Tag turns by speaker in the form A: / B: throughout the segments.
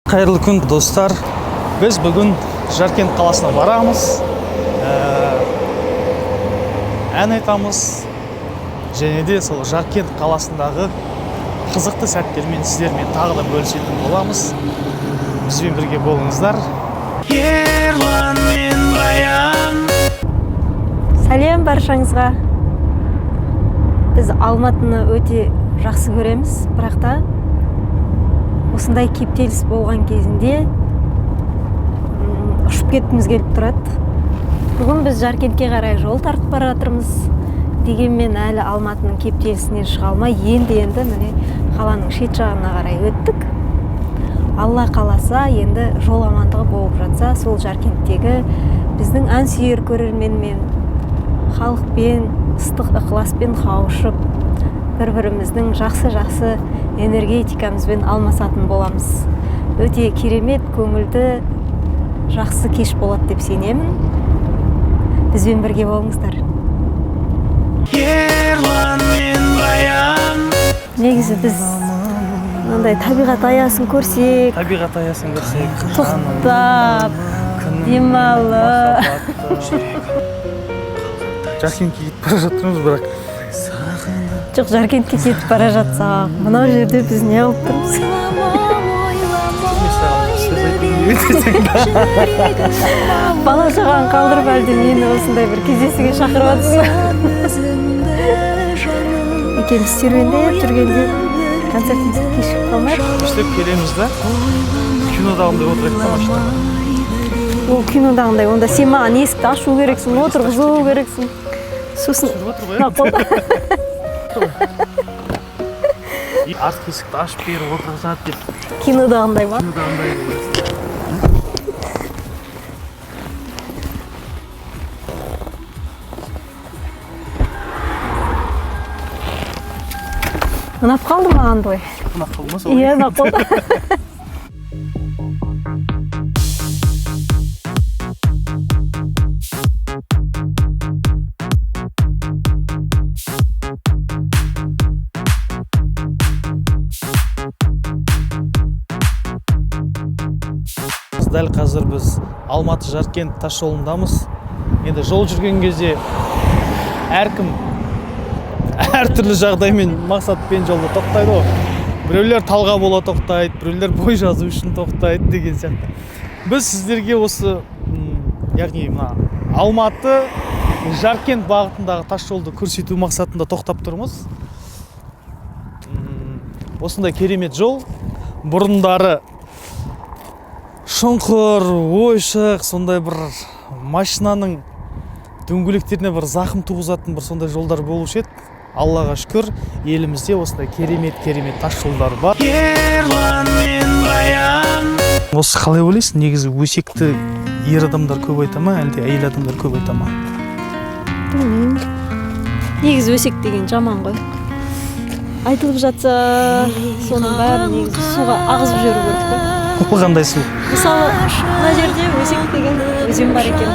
A: Қайырлы күн, достар! Біз бүгін Жаркент қаласына барамыз. Ән айтамыз және де сол Жаркент қаласындағы қызықты сәттермен сіздермен тағы да бөлісетін боламыз. Бізбен бірге болыңыздар. Ерлан мен Баян.
B: Сәлем баршаңызға! Біз Алматыны өте жақсы көреміз, бірақ та осындай кептеліс болған кезінде ұшып кеткіміз келіп тұрады. Бүгін біз Жаркентке қарай жол тартып бара жатырмыз. Дегенмен әлі Алматының кептелісінен шыға алмай, енді-енді міне қаланың шет жағына қарай өттік. Алла қаласа, енді жол амандығы болып жатса, сол Жаркенттегі біздің ән сүйер көрерменмен, халықпен ыстық ықыласпен қауышып, бір-біріміздің жақсы-жақсы энергетикамызбен алмасатын боламыз. Өте керемет, көңілді, жақсы кеш болады деп сенемін. Бізбен бірге болыңыздар.
A: Ерлан мен Баян.
B: Негізі біз мынандай табиғат аясын көрсек,
A: Табиғат аясын көрсек,
B: тоқтап, демалып.
A: Жаркентке кетіп бара жатырмыз, бірақ
B: Жоқ, Жаркентке кетіп бара жатсақ, мынау жерде біз не қылып тұрмыз?
A: Мен саған сөз айтайын деп едім.
B: Бала шағаны қалдырып, әлде мені осындай бір кездесуге шақырып жатырсың ба? Екеуміз серуендеп жүргенде концертімізге кешігіп қалмайық.
A: Істеп келеміз да, кинодағындай отырайық та машинаға.
B: Ол кинодағындай, онда сен маған есікті ашу керексің, отырғызу керексің. Сосын
A: Түсіріп отыр ғой,
B: мына қолда.
A: Артқы есікті ашып беріп отырғызады деп.
B: Кинодағындай ма?
A: Кинодағындай.
B: Ұнап қалды маған былай.
A: Ұнап қалды ма сол?
B: Иә, ұнап қалды.
A: Дәл қазір біз Алматы Жаркент тас жолындамыз. Енді жол жүрген кезде әркім әртүрлі жағдаймен, мақсатпен жолда тоқтайды ғой. Біреулер талға бола тоқтайды, біреулер бой жазу үшін тоқтайды деген сияқты. Біз сіздерге осы, яғни мына Алматы Жаркент бағытындағы тас жолды көрсету мақсатында тоқтап тұрмыз. Осындай керемет жол. Бұрындары шұңқыр, ойшық, сондай бір машинаның дөңгелектеріне бір зақым туғызатын бір сондай жолдар болушы еді. Аллаға шүкір, елімізде осындай керемет-керемет тас жолдар бар. Ерлан мен Баян. Осы қалай ойлайсың, негізі өсекті ер адамдар көп айта ма, әлде әйел адамдар көп айта ма?
B: Білмеймін. Негізі өсек деген жаман ғой. Айтылып жатса, соның бәрін негізі суға ағызып жіберу керек қой.
A: Ол қандай су?
B: Мысалы, мына жерде өсек деген өзен бар екен.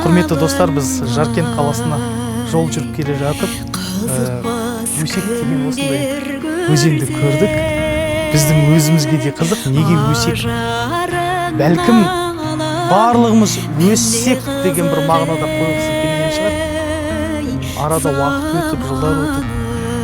A: Құрметті достар, біз Жаркент қаласына жол жүріп келе жатып, өсек деген осындай өзенді көрдік. Біздің өзімізге де қызық, неге өсек? Бәлкім барлығымыз өссек деген бір мағынада қойғысы келген шығар. Арада уақыт өтіп, жылдар өтіп,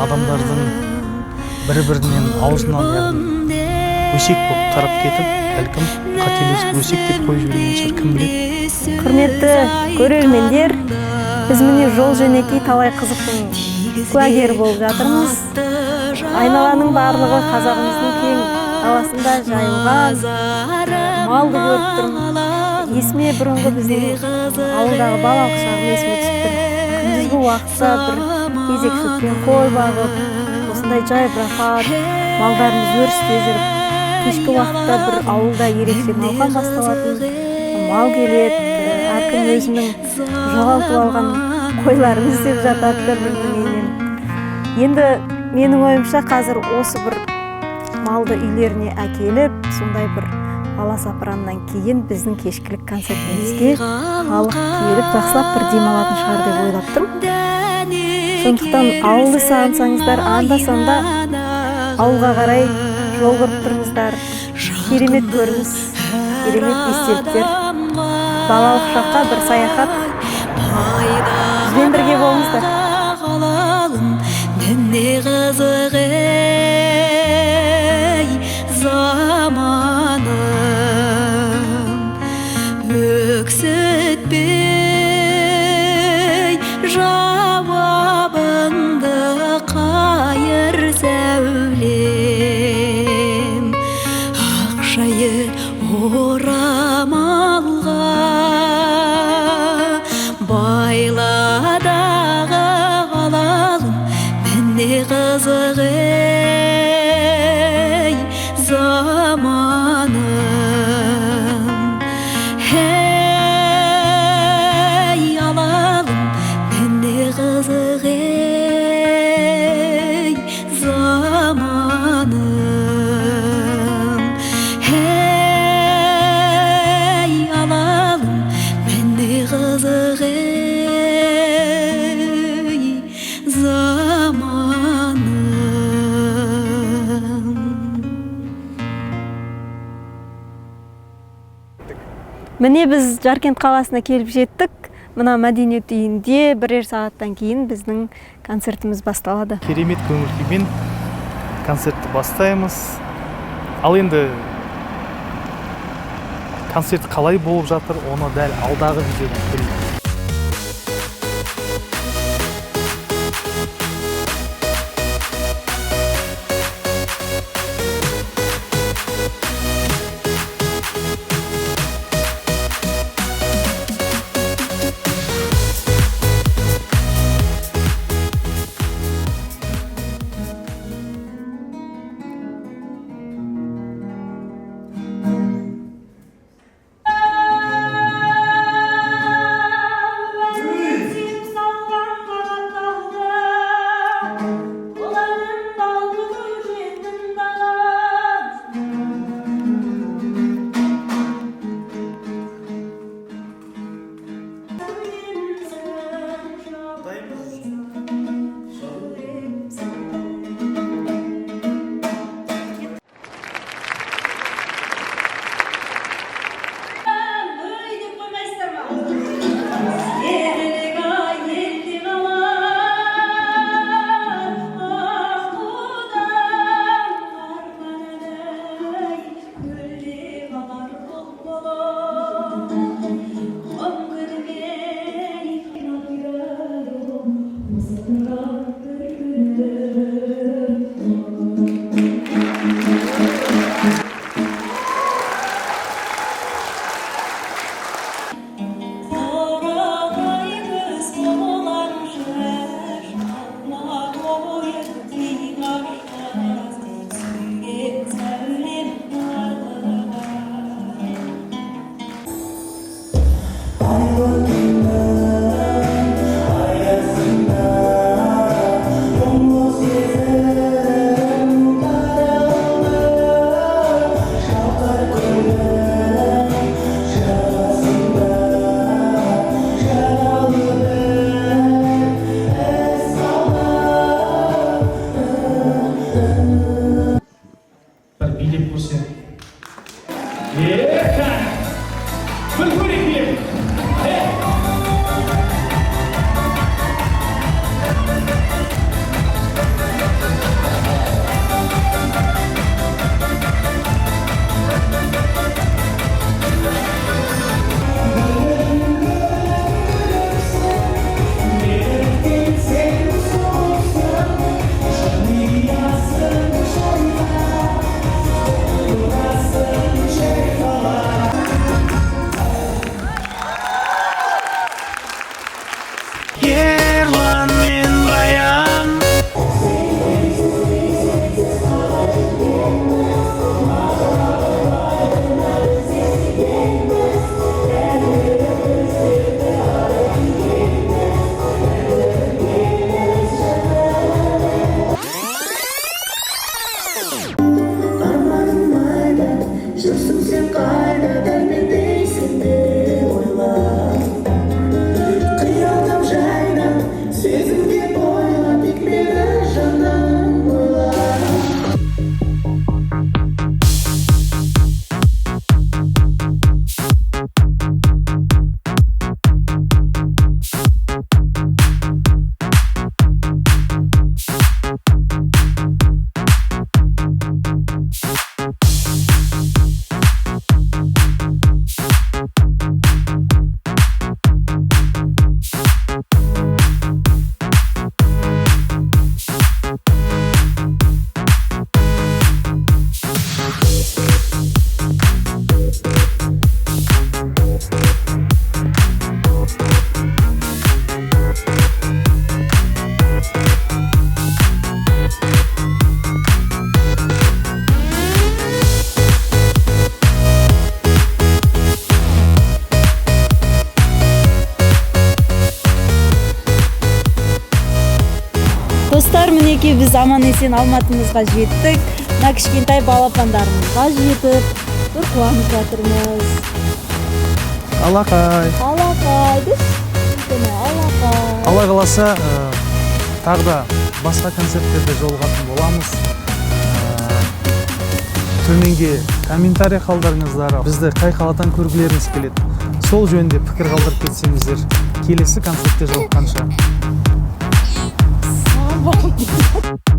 A: адамдардың бір-бірінен аузынан, яғни өсек болып тарап кетіп, бәлкім қателесіп өсек деп қойып жіберген шығар, кім біледі.
B: Құрметті көрермендер, біз міне жол жөнекей талай қызықтың куәгері болып жатырмыз. Айналаның барлығы қазағымыздың кең даласында жайылған малды көріп тұрмын. Есіме бұрынғы біздің ауылдағы балалық шағым есіме түсіп тұр. Күндізгі уақытта бір кезекшілікпен қой бағып, осындай жайбарақат малдарымыз өрісте жүріп, кешкі уақытта бір ауылда ерекше науқан басталатын, мал келеді, әркім өзінің жоғалтып алған қойларын іздеп жатады бір-бірінің үйінен. Енді менің ойымша, қазір осы бір малды үйлеріне әкеліп, сондай бір аласапыраннан кейін біздің кешкілік концертімізге халық келіп жақсылап бір демалатын шығар деп ойлап тұрмын. Сондықтан ауылды сағынсаңыздар, анда-санда ауылға қарай жол құрып тұрыңыздар. Керемет көрініс, керемет естеліктер, балалық шаққа бір саяхат. Бізбен бірге болыңыздар.
C: Не қызық, ей, заманым, өксітпей жауабыңды қайыр, сәулем. Ақшайы орамалға байладағы алалым, міне қызық, ей, заманым. Ей, алалым, міне қызық, ей, заманым. Ей, алалым, міне қызық, ей, заманым.
B: Міне, біз Жаркент қаласына келіп жеттік. Мына мәдениет үйінде бірер сағаттан кейін біздің концертіміз басталады.
A: Керемет көңіл күймен концертті бастаймыз. Ал енді концерт қалай болып жатыр, оны дәл алдағы видеодан көрейік.
B: Достар, мінекей, біз аман есен Алматымызға жеттік. Мына кішкентай балапандарымызға жетіп, бір қуанып жатырмыз.
A: Алақай.
B: Алақай деші. Үлкені, алақай.
A: Алла қаласа, тағы да басқа концерттерде жолығатын боламыз. Төменге комментарий қалдырыңыздар, бізді қай қаладан көргілеріңіз келеді, сол жөнінде пікір қалдырып кетсеңіздер. Келесі концертте жолыққанша.
B: Сау.